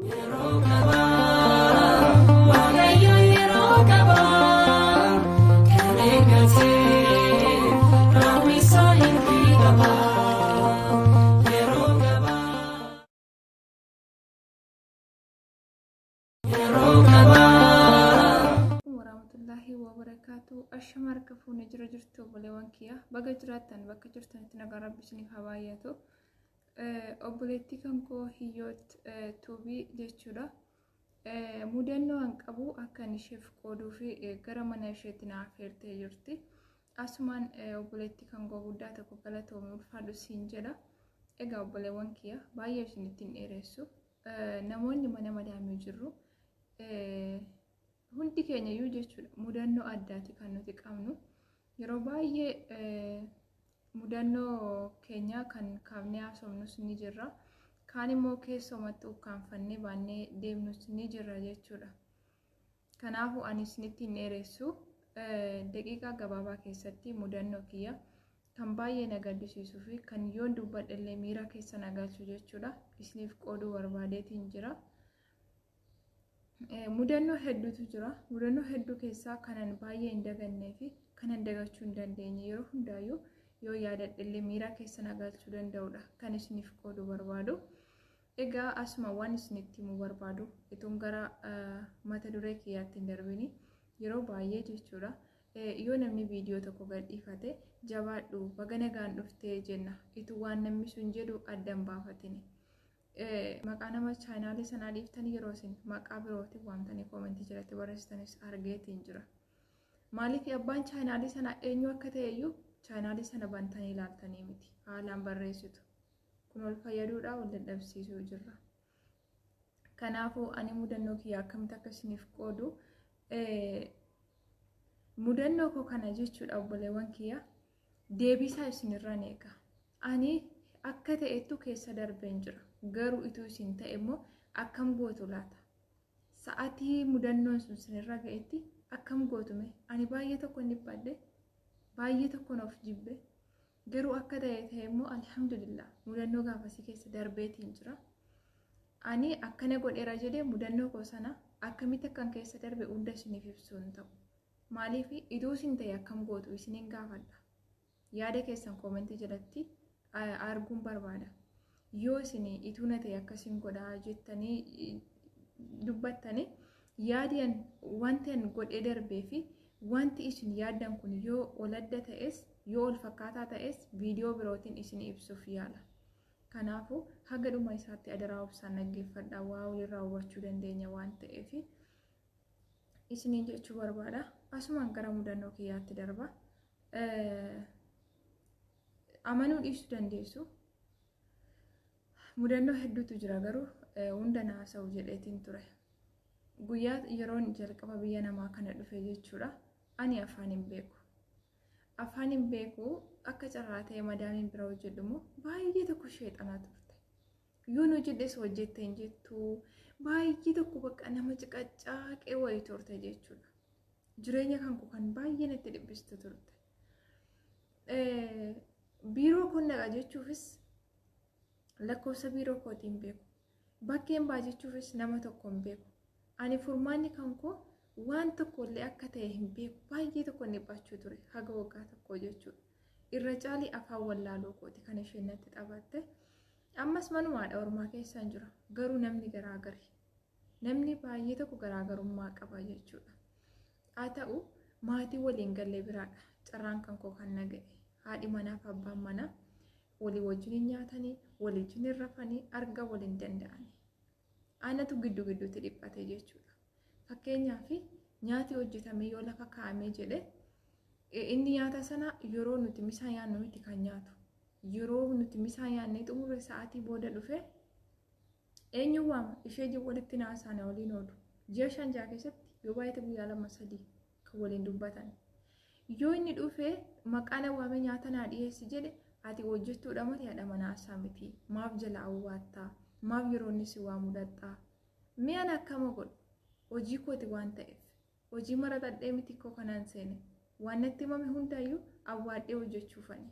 Yeroo qabaa, Waaqayyo yeroo qabaa, kan eeggatee raawwisaa hin qabaa. Yeroo qabaa. Yeroo qabaa. Warahmatullahi wabarakaatu. Ashama harka fuunee jira jirtu obboleewwan kiyya. Baga jiraattan bakka jirtanitti nagaan Rabbi isiniif haa baay'atu. Obboleettii kan koo Hiyyoot Tuubii jechuudha. Mudannoo an qabu akka inni isheef qooduu fi gara mana isheetti na affeertee jirti. Asumaan obboleettii kan koo guddaa tokko galatoomii ulfaadhu siin jedha. Egaa obboleewwan kiyya baay'ee isinitti hin dheeressu. Namoonni mana madaamii jirru hundi keenya iyyuu jechuudha mudannoo addaati kan nuti qabnu. Yeroo baay'ee mudannoo keenya kan kaafnee haasofnus ni jirra. Kaan immoo keessumatti ukkaanfannee baannee deemnus ni jirra jechuudha. Kanaafuu ani isinitti hin dheeressu. Daqiiqaa gabaabaa keessatti mudannoo kiyya kan baay'ee na gaddisiisuu fi kan yoon dubbadhe illee miira keessa na galchu jechuudha. Isiniif qooduu barbaadeetiin jira. Mudannoo hedduutu jira. Mudannoo hedduu keessaa kanan baay'ee hin dagannee fi kanan dagachuu hin dandeenye yeroo hundaayyuu yoo yaadadhe illee miira keessa na galchuu danda'udha kan isiniif qooduu barbaadu. Egaa asuma waan isinitti himuu barbaadu ituun gara mata duree kiyyaatti hin darbini yeroo baay'ee jechuudha. Yoo namni viidiyoo tokko gadhiifate jabaadhu baga nagaan dhuftee jenna ituu waan namni sun jedhu addan baafatini. Maqaa nama chaanaalii sanaa dhiiftanii yeroo isin maqaa birootiin waamtanii koomentii jalatti barreessitanis argeetiin jira. Maaliif abbaan chaanaalii sanaa eenyu akka ta'e iyyuu chaanaalii sana bantanii ilaaltanii miti haalaan barreessitu. Kun wal fayyaduudhaa wal dadhabsiisuu jirra. Kanaafuu ani mudannoo kiyya akkamitti akka isiniif qoodu mudannoo koo kana jechuudha obboleewwan kiyya deebisaa isinirraan eega. Ani akka ta'ettu keessa darbeen jira. Garuu ituu isin ta'e immoo akkam gootu laata? Sa'aatii mudannoon sun isinirra ga'etti akkam gootume? Ani baay'ee tokko dhiphadhe, baay'ee tokkoon of jibbe. Garuu akka ta'e ta'e immoo alhamdulillah mudannoo gaafasii keessa darbeetiin jira. Ani akkana godheera jedhee mudannoo koo sana akkamitti akkan keessa darbe hunda isiniif ibsuu hin ta'u. Maaliif ituu isin ta'e akkam gootu isiniin gaafadha. Yaada keessan koomentii jalatti arguun barbaada. Yoo isin ituu na ta'e akkasiin godhaa jettanii dubbattanii yaadi wanti an godhee darbee fi wanti isin yaaddan kun yoo ol adda ta'es yoo ol fakkaataa ta'es viidiyoo birootiin isin ibsuuf yaala. Kanaafuu haga dhuma isaatti adaraa obsaan dhaggeeffadhaa waa walirraa hubachuu dandeenya waan ta'eef isiniin jechuu barbaada. Asumaan gara mudannoo kiyyaatti darba. Amanuu dhiisuu dandeessu. Mudannoo hedduutu jira garuu hunda naasa'u jedheetiin ture. Guyyaa yeroon jalqaba biyya namaa kana dhufe jechuudha. Ani afaan hin beeku. Afaan hin beeku akka carraa ta'e madaamiin bira hojjedhu immoo baay'ee tokko sheexanaa turte. Yoon hojjedhes hojjette hin jettu baay'ee tokko bakka nama ciqacaaqee wayii turte jechuudha. Jireenya kan koo kan baay'ee natti dhiphistu turte. Biiroo kun naqa jechuufis lakkoofsa biiroo kootiin hin beeku. Bakkeen baa jechuufis nama tokko hin beeku. Ani furmaanni kan koo waan tokko illee akka ta'e hin beeku. Baay'ee tokko dhiphachuu ture haga waggaa tokkoo jechuudha. Irra caalii afaan wallaaluu kooti kan isheen natti taphatte. Ammas manumaadha ormaa keessaan jira. Garuu namni garaagari. Namni baay'ee tokko garaagarummaa qaba jechuudha. Haa ta'u maatii waliin gallee biraadha. Carraan kan koo kan na ga'e. Haadhi manaa fi abbaan manaa walii wajjin hin nyaatanii, walii wajjin hin rafanii, arga waliin danda'anii. Anatu gidduu gidduutti dhiphate jechuudha. Fakkeenyaaf nyaati hojjetamee yoo lafa kaa'amee jedhe inni nyaata sana yeroo nuti misaa nyaannu miti kan nyaatu. Yeroo nuti misaa nyaannee xumurre sa'aatii booda dhufe eenyu waama ishee walitti naasaa na waliin oolu. Ji'a 5-6 keessatti yoo baay'ate guyyaa 2-3 kan waliin dubbatan. Yoo inni dhufe maqaa na waamee nyaata naa dhiyeessi jedhe ati hojjettuudha malee haadha manaa miti. Maaf jala awwaattaa? Maaf yeroo inni si waamu dhaqxaa? Mi'aan akkama godhu? Hojii kooti waan ta'eef. Hojii maratadhee miti koo kanaan seene. Waan natti himame hundaayyuu awwaadhee hojjechuufani.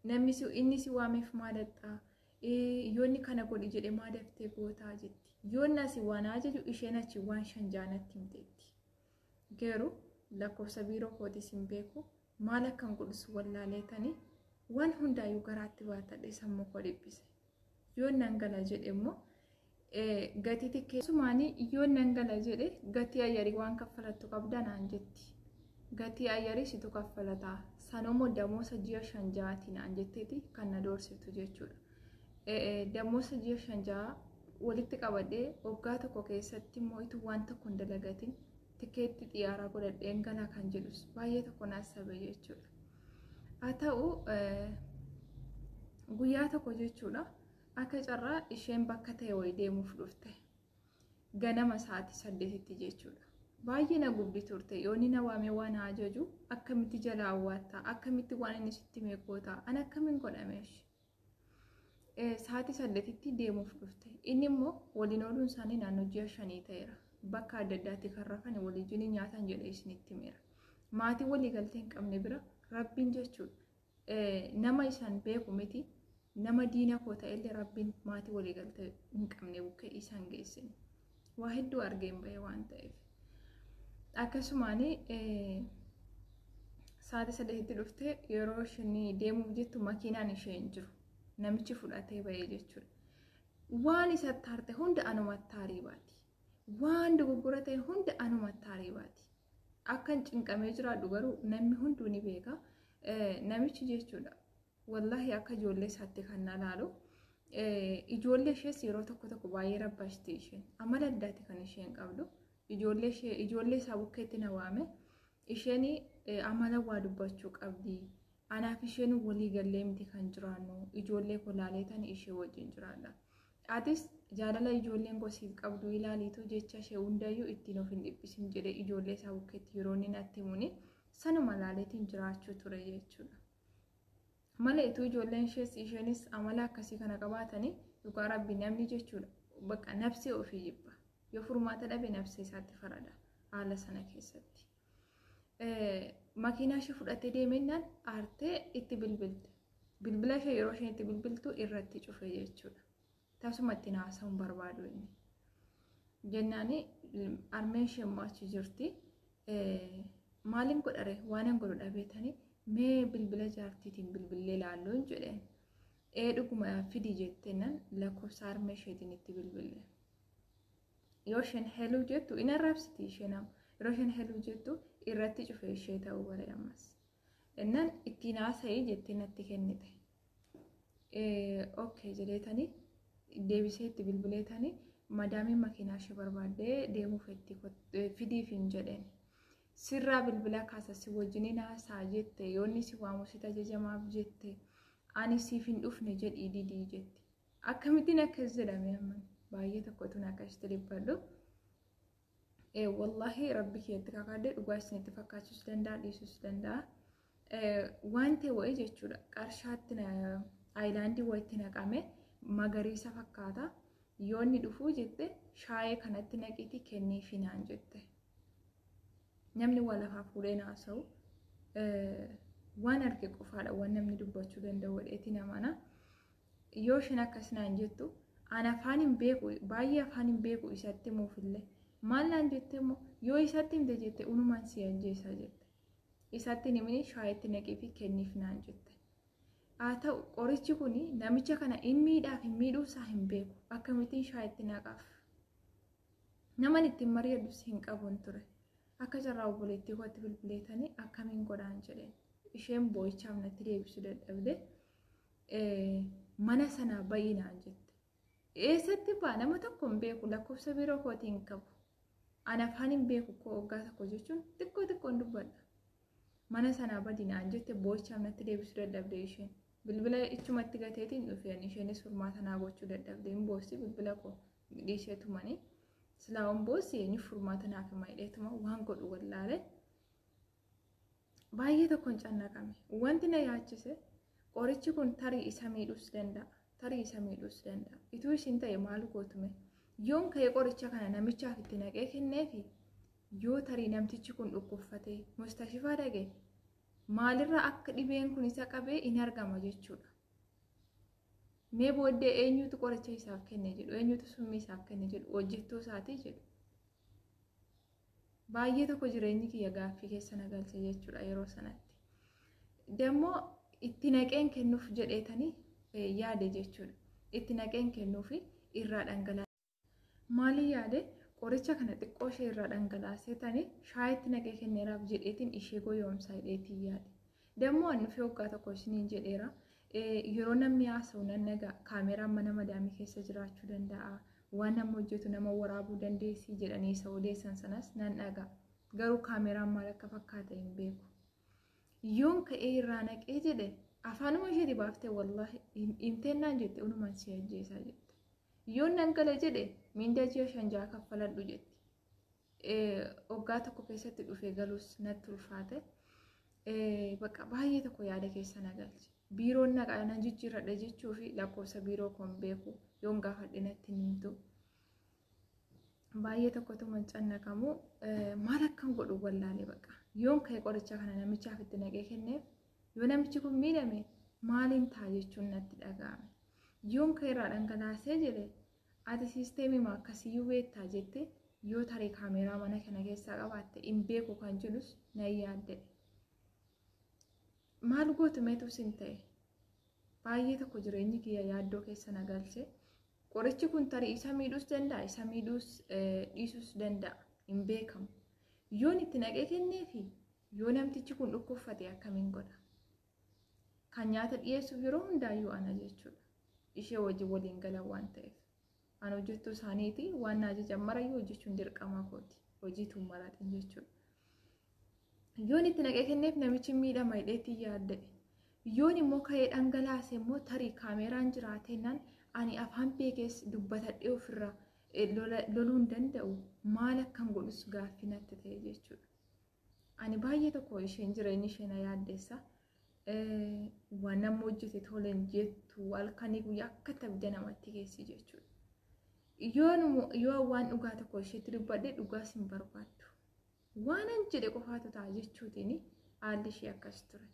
Namni inni si waameef maa dhaqxaa? Yoo inni kana godhi jedhe maa daftee gootaa jetti. Yoon asii waan ajaju isheen achi waan 5 6 natti himteetti. Garuu lakkoofsa biiroo kootis hin beeku, maal akkan godhus wallaaleetanii waan hundaayyuu garaatti baatadhe sammuu koo dhiphise. Yoon nan gala jedhe immoo gatii tikkeessumaanii, yoon nan gala jedhe gatii ayyarii waan kaffalattu qabda naan jetti. Gatii ayyarii situ kaffalataa. Sanummoo damoosa ji'a 5 6ti naan jetteeti kan na doorsiftu jechuudha. Damoosa ji'a 5 6 walitti qabadhee waggaa tokko keessatti immoo ituu waan tokko hin dalagatin tikeetti xiyyaaraa godhadheen galaa kan jedhus baay'ee tokko na sabe jechuudha. Haa ta'u, guyyaa tokko jechuudha, akka carraa isheen bakka ta'e wayii deemuuf dhufte. Ganama sa'aatii 8tti jechuudha. Baay'ee na gubdi turte. Yoonni na waamee waan ajaju akkamitti jala awwaattaa, akkamitti waan inni sitti meeqootaa, an akkamiin godhameesh. Sa'aatii 8tti deemuuf dhufte. Inni immoo waliin ooluun isaanii naannoo ji'a 5 ta'eera. Bakka adda addaatti kan rafan waliin nyaatan jedhee isinitti himeera. Maatii walii galtee hin qabne bira Rabbiin jechuudha. Nama isaan beeku miti, nama diina koo ta'ellee Rabbiin maatii walii galtee hin qabne bukkee isaan geessine. Waa hedduu argeen bahe waan ta'eef. Akkasumaan sa'aatii 8tti dhuftee yeroo isheen deemuuf jettu makiinaan ishee hin jiru. Namichi fudhatee bahee jechuudha. Waan isatti harte hunda anumatti aarii baati. Waan dogoggora ta'e hunda anumatti aarii baati. Akkan cinqamee jiraadhu garuu namni hunduu ni beeka. Namichi jechuudha. Wallaahi akka ijoollee isaatti kan na laalu. Ijoollee ishees yeroo tokko tokko baay'ee rabbashti isheen. Amala addaati kan isheen qabdu. Ijoollee ishee, ijoollee isaa bukkeetti na waame. Isheen amala waa dubbachuu qabdi. Anaaf isheen walii gallee miti kan jiraannu. Ijoollee koo laaleetan ishee wajjin jiraadha. Atis jaalala ijoolleen koo siif qabdu ilaaliitu jecha ishee hundayyuu ittiin of hin dhiphisin jedhee ijoollee isaa bukkeetti yeroo inni natti himuni sanuma laaleetiin jiraachuu ture jechuudha. Malee ituu ijoolleen ishees isheenis amala akkasii kana qabaatanii, dhugaa Rabbi namni jechuudha bakka nafsee ofii jibba. Yoo furmaata dhabe nafsee isaatti farada haala sana keessatti. Makiinaa ishee fudhatee deemennaan aartee itti bilbilte. Bilbila ishee yeroo isheen itti bilbiltu irratti cufe jechuudha. Tasuma ittiin haasa'uun barbaadu inni. Jennaani armeen ishee immoo achi jirti. Maaliin godhare, waan hin godhu dhabeetanii mee bilbila jaartiitiin bilbillee laalluun jedheen. Ee, dhuguma fidi jetteennan lakkoofsa harmee isheetiin itti bilbille. Yoo isheen heluu jettu in arrabsiti isheen amma. Yeroo isheen heluu jettu irratti cufe ishee ta'uu bare ammas. Innan ittiin haasa'ii jettee natti kennite. Okay jedheetanii deebisee itti bilbileetanii madaamiin makiinaa ishee barbaaddee deemuuf itti fidiif hin jedheen. Sirraa bilbila kaasa, si wajjiniin haasaa jette, yoonni si waamu sitti ajajamaaf jette, ani siif hin dhufne jedhii didii jette. Akkamittiin akkas jedhame? Amma baay'ee tokkotu akkasitti dhibbadhu. Wallaahi Rabbi keetti kakadde, dhugaa isinitti fakkaachuus danda'a, dhiisuus danda'a. Waan ta'e wayii jechuudha, qarshaatti aayilaandii wayitti naqame magariisa fakkaata. Yoonni dhufuu jette shaayee kanatti naqiitii kenniifi naan jette. Namni waa lafaa fuudhee naasa'u waan arge qofaadha waan namni dubbachuu danda'u godheeti namana. Yoo isheen akkas naan jettu ani afaan hin beeku, baay'ee afaan hin beeku isatti himuufillee. Maal naan jette immoo, yoo isatti himte jette unumaan si ajjeesa jette. Isatti hin himini, shaayetti naqii fi kenniif naan jette. Haa ta'u, qorichi kun namicha kana hin miidhaaf hin miidhuu isaa hin beeku. Akkamittiin shaayetti naqaaf? Naman ittiin mari'adhus hin qabuun ture. Akka carraa obboleettii kootti bilbileetanii akkamiin godhaan jedheen. Isheen boo'ichaaf natti deebisuu dadhabde. Mana sanaa ba'i naan jette. Eessatti ba'a? Nama tokko hin beeku, lakkoofsa biiroo kootii hin qabu. Ani afaan hin beeku koo, waggaa tokko jechuun xiqqoo xiqqoon dubbadha. Mana sanaa badi naan jette, boo'ichaaf natti deebisuu dadhabde isheen. Bilbila ichumatti gateetiin dhufeen, isheenis furmaata naa gochuu dadhabde, hin boossi, bilbila koo dhiisee tumanii. Silaa boossi eenyu furmaata naaf hima jedheetuma waan godhu wallaale. Baay'ee tokkoon cannaqame. Wanti na yaachise qorichi kun tarii isa miidhuus danda'a. Tarii isa miidhuus danda'a. Ituu isin ta'e maal gootume? Yoon ka'ee qoricha kana namichaaf itti naqee kenneefi yoo tarii namtichi kun dhukkubfatee mustashifaa dhage, maalirraa akka dhibeen kun isa qabee in argama jechuudha. Mee booddee eenyutu qoricha isaaf kenne jedhu, eenyutu summii isaaf kenne jedhu, hojjettuu isaatii jedhu. Baay'ee tokko jireenyi kiyya gaaffii keessa na galche jechuudha yeroo sanatti. Dammoo itti naqeen kennuuf jedheetanii yaade jechuudha. Itti naqeen kennuufi irraa dhangalaase. Maaliin yaade? Qoricha kana xiqqoo ishee irraa dhangalaaseetanii shaayitti naqee kenneeraaf jedheetiin ishee goyoomsaa jedheetiin yaade. Dammoo ani dhufee waggaa tokko isiniin jedheera. Yeroo namni haasa'u nan nagaa, kaameraan mana madaamii keessa jiraachuu danda'a. Waan nama hojjetu nama waraabuu dandeessii jedhanii isa odeessan sanas nan dhagaa. Garuu kaameraan maal akka fakkaate hin beeku. Yoon ka'ee irraa naqee jedhe afaanuma isheeti baaftee wallaahi himteennaan jette unumaan si ajjeesaa jette. Yoon nan gala jedhe miindaa ji'a 5-6 kaffaladhu jetti. Waggaa tokko keessatti dhufee galuus natti ulfaate. Bakka baay'ee tokko yaada keessa na galche. Biiroon naqaa nan jijjiirradha jechuu fi lakkoofsa biiroo koon beeku yoon gaafadhe natti hin himtu. Baay'ee tokkotu mancannaqamu maal akkan godhu wallaalee bakka. Yoon ka'e qoricha kana namichaaf itti naqee kenneef yoo namichi kun miidhame maaliin ta'a jechuun natti dhaga'ame. Yoon ka'e irraa dhangalaasee jedhe ati siisteemii akkasiyyuu beektaa jette yoo tarii kaameeraa mana kana keessaa qabaatte hin beeku kan jedhus nan yaadda'e. Maal gootu meetu sin ta'e? Baay'ee tokko jireenyi kiyya yaaddoo keessa na galche. Qorichi kun tarii isa miidhuus danda'a, isa miidhuus dhiisuus danda'a. Hin beekamu. Yoon itti naqee kenneefi yoo namtichi kun dhukkubfate akkamiin godha? Kan nyaata dhiyeessuuf yeroo hundaayyuu ana jechuudha. Ishee wajjin waliin galan waan ta'eef. An hojjettuu isaaniiti waan na ajajan marayyuu hojjechuun dirqama kooti. Hojiituun maraatiin jechuudha. Yoon itti naqee kenneef namichi miidhama hidheetti yaadda'e. Yoon immoo ka'ee dhangalaase immoo tarii kaameraan jiraateenaan ani afaan beekees dubbatadhee ofirraa loluu hin danda'u. Maal akkan godhus gaaffii natti ta'e jechuudha. Ani baay'ee tokko isheen jireenyi ishee na yaaddeessa. Waan nama hojjete toleen jettu halkanii guyyaa akka tabida namatti keessi jechuudha. Yoo waan dhugaa tokko isheetti dubbadhe dhugaas hin barbaaddu. Waan an jedhe qofaatu ta'a jechuutiin haalli ishee akkas ture.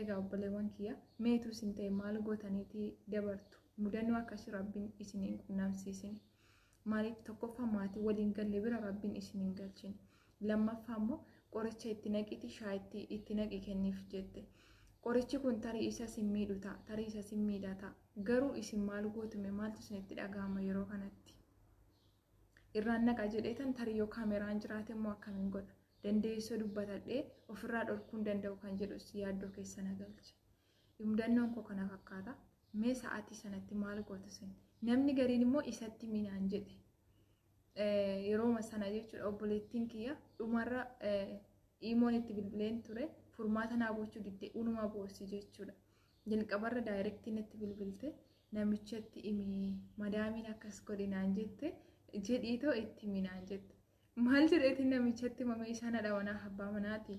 Egaa obboleewwan kiyya meetu isin ta'e maal gootaniitii dabartu? Mudannoo akkasii Rabbiin isin hin qunnamsiisin. Maaliif tokkoffaa maatii waliin galle bira Rabbiin isin hin galchin. Lammaffaa immoo qoricha itti naqiti shaayitti itti naqi kenniif jette. Qorichi kun tarii isa sin miidhu ta'a, tarii isa sin miidha ta'a. Garuu isin maal gootume maaltu isinitti dhaga'ama yeroo kanatti? Irraan naqa jedheetan tarii yoo kaameraan jiraate immoo akkamiin godha? Dandeessoo dubbatadhee ofirraa dhorkuu hin danda'u kan jedhus yaaddoo keessa na galche. Mudannoon koo kana fakkaata. Mee sa'aatii sanatti maal gootu isin? Namni gariin immoo isatti minaan jedhe. Yerooma sana jechuudha obboleettiin kiyya dhumarra imoon itti bilbileen ture furmaata naa gochuu didde unuma boossi jechuudha. Jalqabarra daayirektii natti bilbilte namichatti himi madaamiin akkas godhi naan jette jedhiitoo itti himi naan jette. Maal jedheetiin namichatti himame isaan haadha manaa abbaa manaati.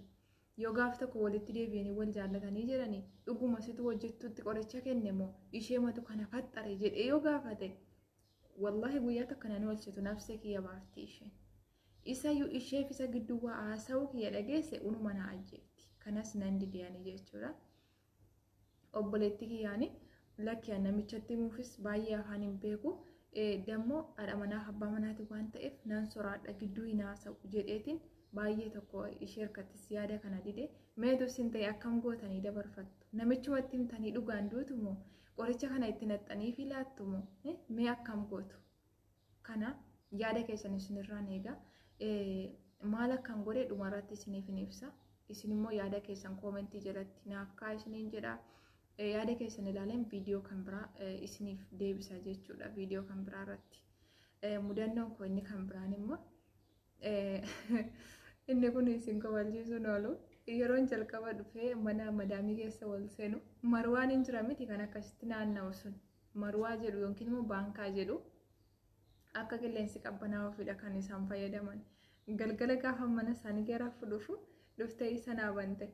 Yoo gaaf tokko walitti deebi'anii wal jaallatanii jedhanii dhuguma situ hojjettuutti qoricha kenne moo ishee matu kana faxxare jedhee yoo gaafate wallaahi guyyaa tokko nan oolchitu nafsee kiyya baafti isheen. Isayyuu isheef isa gidduu waa haasa'uu kiyya dhageesse unuma na ajjeefti. Kanas nan didiyanii jechuudha. Obboleetti kiyyaani lakki namichatti himuufis baay'ee afaan hin beeku. Dammoo haadha manaaf abbaa manaati waan ta'eef nan soraadha gidduu hin haasa'u jedheetiin baay'ee tokko ishee harkattis yaada kana dide. Meetu isin ta'e akkam gootanii dabarfattu? Namichumatti himtanii dhugaan duutu moo qoricha kana itti naxxanii fi laattu moo mee akkam gootu? Kana yaada keessan isinirraan eega. Maal akkan godhe dhumarratti isiniif hin ibsa. Isin immoo yaada keessan koomentii jalatti naaf kaa'aa isiniin jedha. Yaada keessan ilaaleen viidiyoo kan biraa isiniif deebisa jechuudha viidiyoo kan biraa irratti. Mudannoon koo inni kan biraan immoo inni kun isin kofalchiisuun oolu. Yeroon jalqaba dhufee mana madaamii keessa wal seenu marwaan hin jira miti kan akkasitti naanna'u sun marwaa jedhu yookiin immoo baankaa jedhu akka qilleensi qabbanaa'uu fidha kan isaan fayyadaman. Galgala gaafa mana isaanii gara dhufu dhuftee isa naa bante.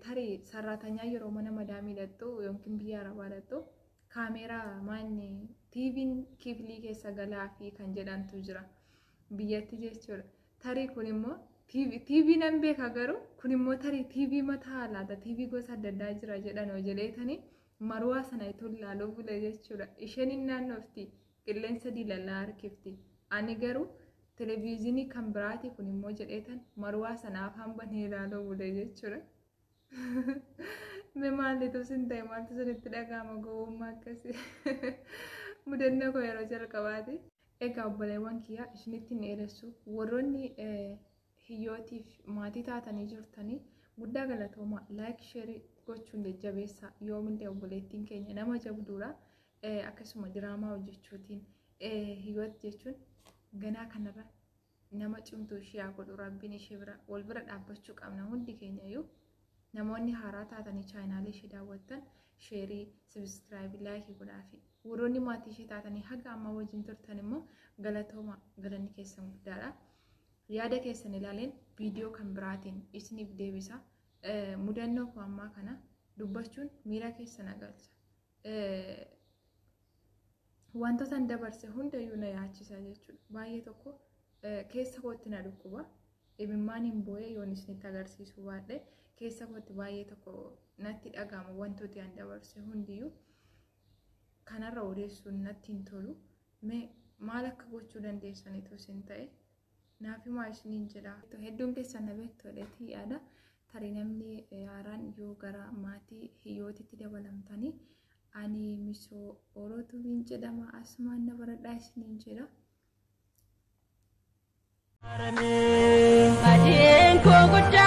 Tarii sarraatanyaa yeroo mana madaamii dhaqxu yookiin biyya arabaa dhaqxu kaameeraa maanni tiiviin kiflii keessa galaa fi kan jedhantu jira biyyatti jechuudha. Tarii kun immoo tiivii nan beeka garuu kun immoo tarii tiivii mataa laata tiivii gosa adda addaa jira jedhan jedheetanii Marwaa sana itoo ilaaluu bule jechuudha. Isheen hin naannofti, qilleensa diilallaa harkifti. Ani garuu televezyiinii kan biraati kun immoo jedheetan marwaa sana afaan banee ilaaluu bule jechuudha. Mee maalitu sin ta'e, maaltu sinitti dhaga'ama gowwummaa akkasii? Mudannoo koo yeroo jalqabaati. Egaa obboleewwan kiyyaa, isinitti hin dheeressu. Warroonni Hiyyootiif maatii taatanii jirtanii guddaa galatooma, like, share gochuun jajjabeessa. Yoomillee obboleettiin keenya nama jabduudha. Akkasuma diraamaa hojjechuutiin Hiyyoot jechuun ganaa kanarra nama cimtuu ishee haa godhu rabbiin. Ishee bira wal bira dhaabbachuu qabna hundi keenya iyyuu. Namoonni haaraa taatanii chaanaalii ishee daawwattan share, subscribe, like godhaafi. Warroonni maatii ishee taatanii haga ammaa wajjin turtan immoo galatooma, galanni keessan guddaadha. Yaada keessan ilaaleen viidiyoo kan biraatiin isiniif deebisa. Mudannoo koo ammaa kana dubbachuun miira keessa na galcha. Wantoota an dabarse hundayyuu na yaachisa jechuudha. Baay'ee tokko keessa kootti na dhukkuba. Imimmaan hin boo'ee yoon isinitti agarsiisu baadhe, keessa kootti baay'ee tokko natti dhaga'ama wantooti an dabarse hundiyyuu. Kanarra odeessuun natti hin tolu. Mee maal akka gochuu dandeessanitu isin ta'e naaf himaa isiniin jedha. Hedduun keessan na beektu jedheetii yaada. Tarii namni haaraan yoo gara maatii Hiyyootitti dabalamtanii, ani Misoo Orootubiin jedhama, asumaan na baradhaa isiniin jedha. Adiin koo guddaa.